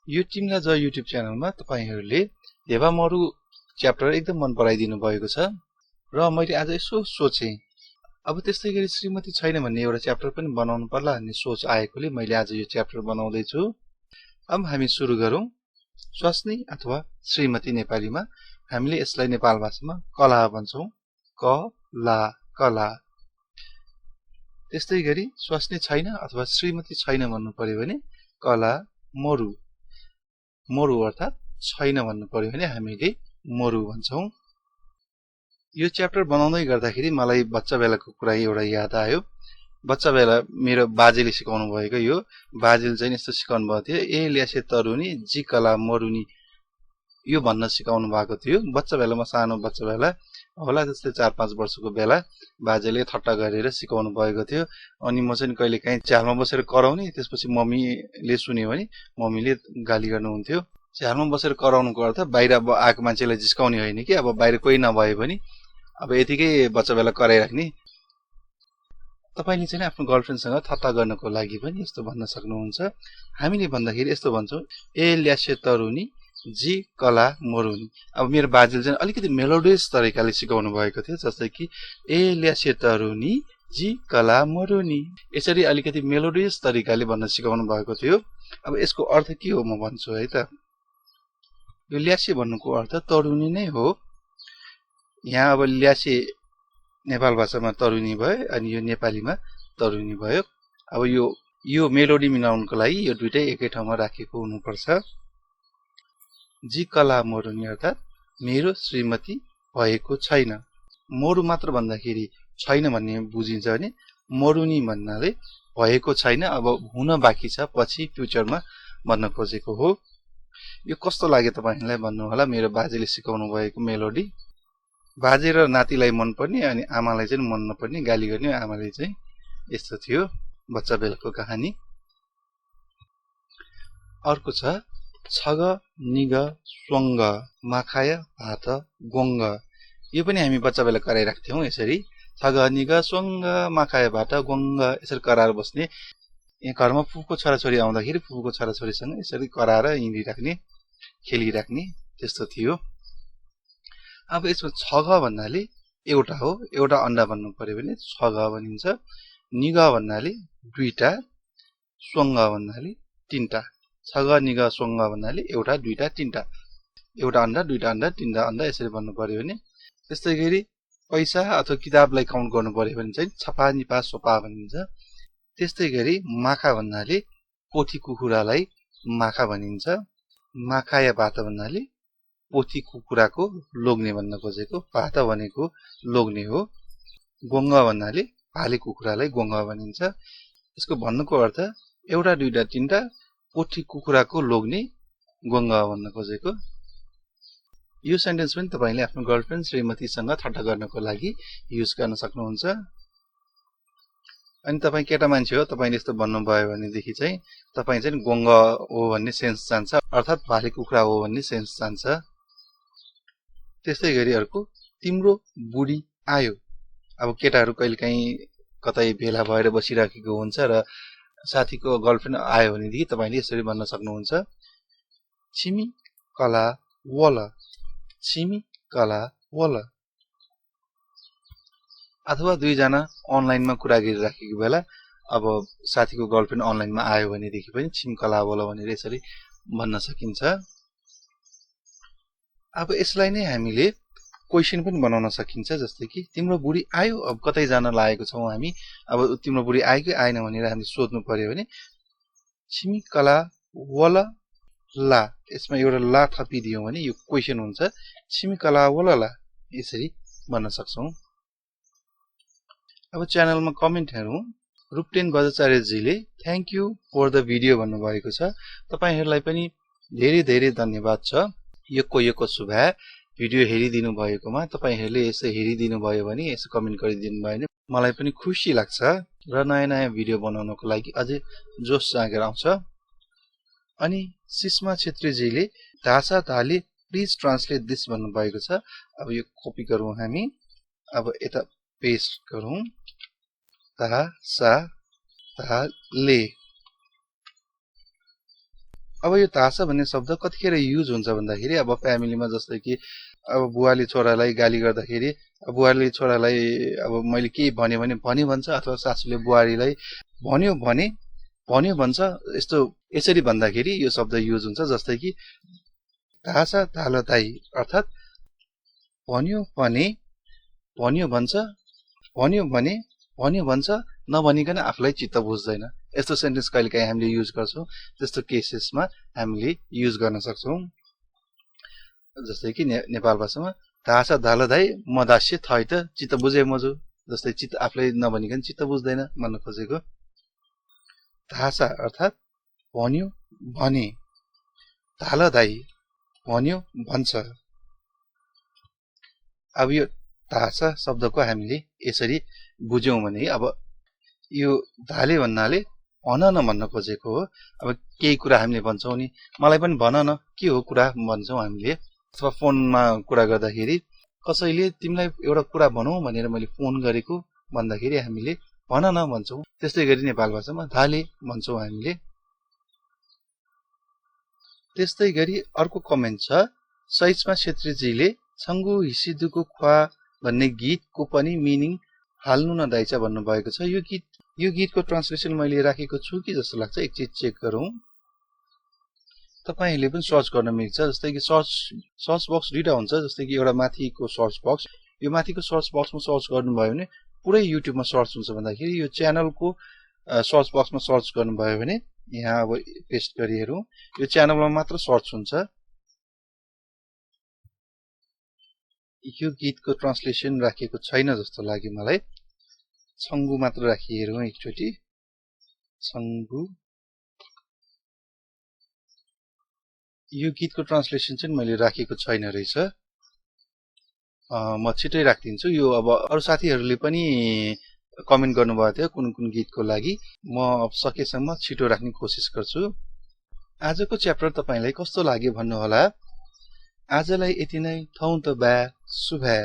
यो टिमला ज युट्युब च्यानलमा तपाईहरुले देवामरु च्याप्टर एकदम मन पराइदिनु भएको छ र मैले आज यसो सोचे अब त्यस्तै गरी श्रीमती छैन भन्ने एउटा च्याप्टर पनि बनाउनु पर्ला भन्ने सोच आएकोले मैले आज यो च्याप्टर बनाउँदै छु। अब हामी सुरु गरौं। स्वास्नी अथवा श्रीमती नेपालीमा हामीले यसलाई नेपाल भाषामा कला भन्छौं। कला कला। त्यस्तै गरी स्वास्नी छैन अथवा श्रीमती छैन भन्नु पर्यो भने कला मरु। मरु अर्थात छैन भन्नु पर्यो भने हामीले मरु भन्छौं। यो च्याप्टर बनाउँदै गर्दाखेरि मलाई बच्चा बेलाको कुरा एउटा याद आयो। बच्चा बेला मेरो बाजेले सिकाउनु भएको यो बाजेले चाहिँ यस्तो सिकाउनु भएको थियो। ए ल्यासे तरुनी जी कला मरुनी यो भन्न सिकाउनु भएको थियो। बच्चा बेलामा सानो बच्चा बेला होला जस्तै 4-5 वर्षको बेला बाजेले ठट्टा गरेर सिकाउनु भएको थियो। अनि म चाहिँ कहिलेकाहीँ झ्यालमा बसेर कराउने, त्यसपछि मम्मीले सुन्यो भने मम्मीले गाली गर्नुहुन्थ्यो। झ्यालमा बसेर कराउनुको अर्थ बाहिर आएको मान्छेलाई जिस्काउने होइन कि, अब बाहिर कोही नभए पनि अब यतिकै बच्चा बेला कराइराख्ने। तपाईले चाहिँ आफ्नो गर्लफ्रेन्डसँग ठट्टा गर्नको लागि पनि यस्तो भन्न सक्नुहुन्छ। हामीले भन्दाखेरि यस्तो भन्छौं, ए ल्यासे तरुनी जी कला मरुनी। अब मेरो बाजेले चाहिँ अलिकति मेलोडियस तरिकाले सिकाउनु भएको थियो, जस्तै कि ए ल्यासे तरुनी जी कला मरुनी। यसरी अलिकति मेलोडियस तरिकाले भन्न सिकाउनु भएको थियो। अब यसको अर्थ के हो म भन्छु है त। यो ल्यासे भन्नुको अर्थ तरुनी नै हो। यहाँ अब ल्यासे नेपाल भाषामा तरुनी भयो अनि यो नेपालीमा तरुनी भयो। अब यो मेलोडी मिलाउनको लागि यो दुईटै एकै ठाउँमा राखेको हुनुपर्छ। जी कला मरुनी अर्थात मेरो श्रीमती भएको छैन। मरु मात्र भन्दाखेरि छैन भन्ने बुझिन्छ भने मरुनी भन्नाले भएको छैन, अब हुन बाँकी छ, पछि फ्युचरमा भन्न खोजेको हो। यो कस्तो लाग्यो तपाईहरुलाई भन्नु होला। मेरो बाजेले सिकाउनु भएको मेलोडी। बाजे र नातिलाई मन पर्ने अनि आमालाई चाहिँ मन नपर्ने, गाली गर्ने आमाले चाहिँ। यस्तो थियो बच्चा बेलाको कहानी। अर्को छ छग निग स्वंग माखाय भात गोंग। यो पनि हामी बच्चा बेला कराइराख्थ्यौं यसरी। छग निग स्वंग माखाय भात गोंग यसरी कराएर बस्ने। यहाँ घरमा फुपूको छोराछोरी आउँदाखेरि फुपूको छोराछोरीसँग यसरी कराएर हिँडिराख्ने, खेलिराख्ने, त्यस्तो थियो। अब यसमा छग भन्नाले एउटा हो, एउटा अण्डा भन्नु पर्यो भने छग भनिन्छ। निग भन्नाले दुईटा, स्वंग भन्नाले तीनटा। छग निग स्वंग भन्नाले एउटा, दुईटा, तीनटा। एउटा अण्डा, दुईटा अण्डा, तीनटा अण्डा यसरी भन्नु पर्यो भने। त्यस्तै गरी पैसा अथवा किताबलाई काउन्ट गर्नु पर्यो भने चाहिँ छपा निपा सोपा भनिन्छ। त्यस्तै गरी माखा भन्नाले पोथी कुखुरालाई माखा भनिन्छ। माखाया भात भन्नाले पोथी कुखुराको लोग्ने भन्न खोजेको, भात भनेको लोग्ने हो। गोंग भन्नाले भाले कुखुरालाई गोंग भनिन्छ। यसको भन्नुको अर्थ एउटा, दुईटा, तीनटा पोथी कुखुराको लोग्ने गोंग भन्न खोजेको। यो सेन्टेन्स पनि तपाईले आफ्नो गर्लफ्रेन्ड श्रीमतीसँग ठट्टा गर्नको लागि युज गर्न सक्नुहुन्छ। अनि तपाई केटा मान्छे हो, तपाईले यस्तो भन्नुभयो भनेदेखि चाहिँ तपाई चाहिँ गोंग हो भन्ने सेन्स जान्छ, अर्थात भाले कुखुरा हो भन्ने सेन्स जान्छ। त्यस्तै गरी अर्को तिम्रो बुढी आयो। अब केटाहरु कहिलेकाहीँ कतै भेला भएर बसिराखेको हुन्छ र साथीको गर्लफ्रेन्ड आयो भनेदेखि तपाईले यसरी भन्न सक्नुहुन्छ, छिमी कला वल, छिमी कला वल। अथवा दुईजना अनलाइनमा कुरा गरिराखेको बेला अब साथीको गर्लफ्रेन्ड अनलाइनमा आयो भनेदेखि पनि छिमी कला वल भनेर यसरी भन्न सकिन्छ। अब यसलाई नै हामीले क्वेशन पनि बनाउन सकिन्छ, जस्तै कि तिम्रो बुढी आयो। अब कतै जान लागेको छौं हामी, अब तिम्रो बुढी आयो कि आएन भनेर हामी सोध्नु पर्यो भने छिमी कला वल ला, यसमा एउटा ला थपिदियौ भने यो क्वेशन हुन्छ। छिमी कला वल ला यसरी भन्न सक्छौं। अब च्यानलमा कमेन्ट हेरौं। रुप्टेन बजाचार्यजीले thank you for the video भन्नुभएको छ। तपाईहरुलाई पनि धेरै धेरै धन्यवाद छ। यो शुभा भिडियो हेरिदिनु भएकोमा। तपाईहरुले यसो हेरिदिनु भयो भने, यसो कमेन्ट गरिदिनु भयो भने मलाई पनि खुसी लाग्छ र नयाँ नयाँ भिडियो बनाउनको लागि अझै जोश जागेर आउँछ। अनि सिस्मा छेत्रीजीले धासा धाले प्लिज ट्रान्सलेट दिस भन्नुभएको छ। अब यो कपी गरौँ हामी। अब यता पेस्ट गरौँ। धासा धाले अब यो तासा भन्ने शब्द कतिखेर युज हुन्छ भन्दाखेरि अब फ्यामिलीमा जस्तै कि अब बुवाले छोरालाई गाली गर्दाखेरि बुवाले छोरालाई अब मैले के भने भने भन्छ अथवा सासूले बुहारीलाई भन्यो भन्छ यस्तो यसरी भन्दाखेरि यो शब्द युज हुन्छ जस्तै कि तासा तालताई अर्थात् भन्यो भन्छ नभनिकन आफूलाई चित्त बुझ्दैन यस्तो सेन्टेन्स कहिलेकाहीँ हामीले युज गर्छौं त्यस्तो केसेसमा हामीले युज गर्न सक्छौं जस्तै कि नेपाल भाषामा तासा दालदाई मदास्य थै त चित्त बुझे मजु जस्तै चित्त आफूलाई नभनिकन चित्त बुझ्दैन भन्न खोजेको तासा अर्थात् भन्यो भने दालदाई भन्यो भन्छ अब यो तासा शब्दको हामीले यसरी बुझ्यौं भने अब यो धाले भन्नाले भन न भन्न खोजेको हो अब केही कुरा हामीले भन्छौं नि मलाई पनि भन न के हो कुरा भन्छौं हामीले अथवा फोनमा कुरा गर्दाखेरि कसैले तिमीलाई एउटा कुरा भनौं भनेर मैले फोन गरेको भन्दाखेरि हामीले भन न भन्छौं त्यस्तै गरी नेपाल भाषामा धाले भन्छौं हामीले त्यस्तै गरी अर्को कमेन्ट छ सहिष्मा क्षेत्रीजीले छंगु हिसिदुको ख्वा भन्ने गीतको पनि मिनिङ हाल्नु न दाइचा भन्नु भएको छ यो गीतको ट्रान्सलेसन मैले राखेको छु कि जस्तो लाग्छ एकचोटी चेक गरौँ तपाईहरुले पनि सर्च गर्न मिल्छ जस्तै कि सर्च बक्स दुईटा हुन्छ जस्तै कि एउटा माथिको सर्च बक्स यो माथिको सर्च बक्समा सर्च गर्नुभयो भने पुरै युट्युबमा सर्च हुन्छ भन्दाखेरि यो च्यानलको सर्च बक्समा सर्च गर्नुभयो भने यहाँ अब पेस्ट गरी हेरौं यो च्यानलमा मात्र सर्च हुन्छ यो गीतको ट्रान्सलेसन राखेको छैन जस्तो लाग्यो मलाई छंगु मात्र राखी हेरौं एकचोटी छंगु यो गीतको ट्रान्सलेसन चाहिँ मैले राखेको छैन रहेछ म छिटै राख्दिन्छु यो अब अरु साथीहरुले पनि कमेन्ट गर्नुभएको थियो कुन कुन गीतको लागि म अब सकेसम्म छिटो राख्ने कोसिस गर्छु आजको च्याप्टर तपाईलाई कस्तो लाग्यो भन्नु होला आजलाई यति नै थौं त बा सुभा